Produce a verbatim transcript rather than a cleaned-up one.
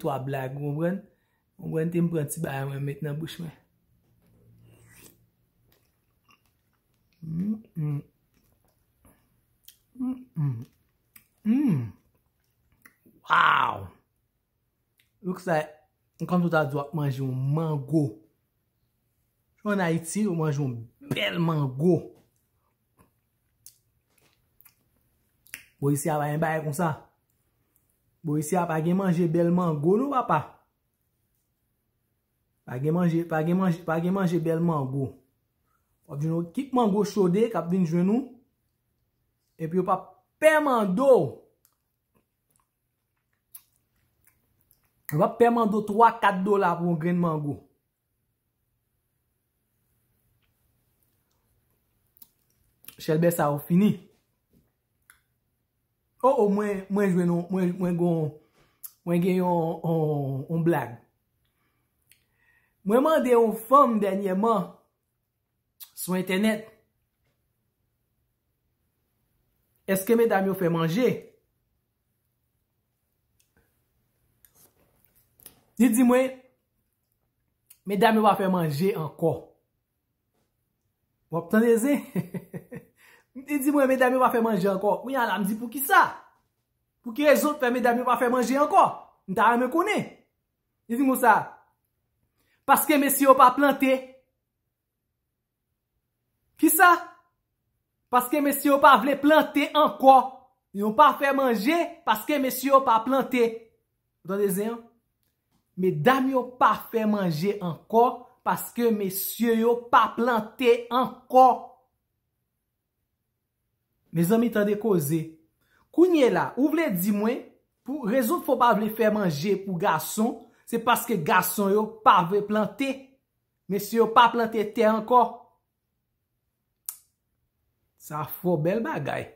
twa blag, ou konprann? Ou konprann, te m pran ti bagay mwen met nan bouch mwen. Mm, mm. Mm, mm. Mm. Wow! Looks like, m konn tout a di w ap manje yon mango. Ou an Ayiti, ou manje yon bèl mango. Bon, isi a pa gen bagay konsa. Bon, isi a pa gen manje bèl mango, non, papa. Pa gen manje, pa gen manje, pa gen manje bèl mango. W ap jwenn yon kit mango chode k ap vin jwenn ou. Epi yo p ap pè mande w. Yo p ap pè mande w twa, kat dola pou yon grenn mango. Chèlbè sa yo fini. Oh, oh, mwen, mwen jwenn yon, mwen, mwen gon, mwen gen yon, yon, yon blag. Mwen mande yon fanm dènyèman sou entènèt, èske medam yo fè manje? Li di mwen, medam yo pa fè manje ankò. W ap tande zen? Li di mwen, medam yo pa fè manje ankò. Kounye a la, m di, poukisa? Pou ki rezon fè medam yo pa fè manje ankò? M ta renmen konnen. Li di m konsa, paske mesye yo pa plante. Kisa? Paske mesye yo pa vle plante ankò. Yo pa fè manje paske mesye yo pa plante. Ou tande zen an? Medam yo pa fè manje ankò paske mesye yo pa plante ankò. Mezanmi, tande koze. Kounye la, ou vle di mwen, pou rezon k fè w pa vle fè manje pou gason, se paske gason yo pa vle plante. Mesye yo pa plante tè ankò. Sa fò, bèl bagay.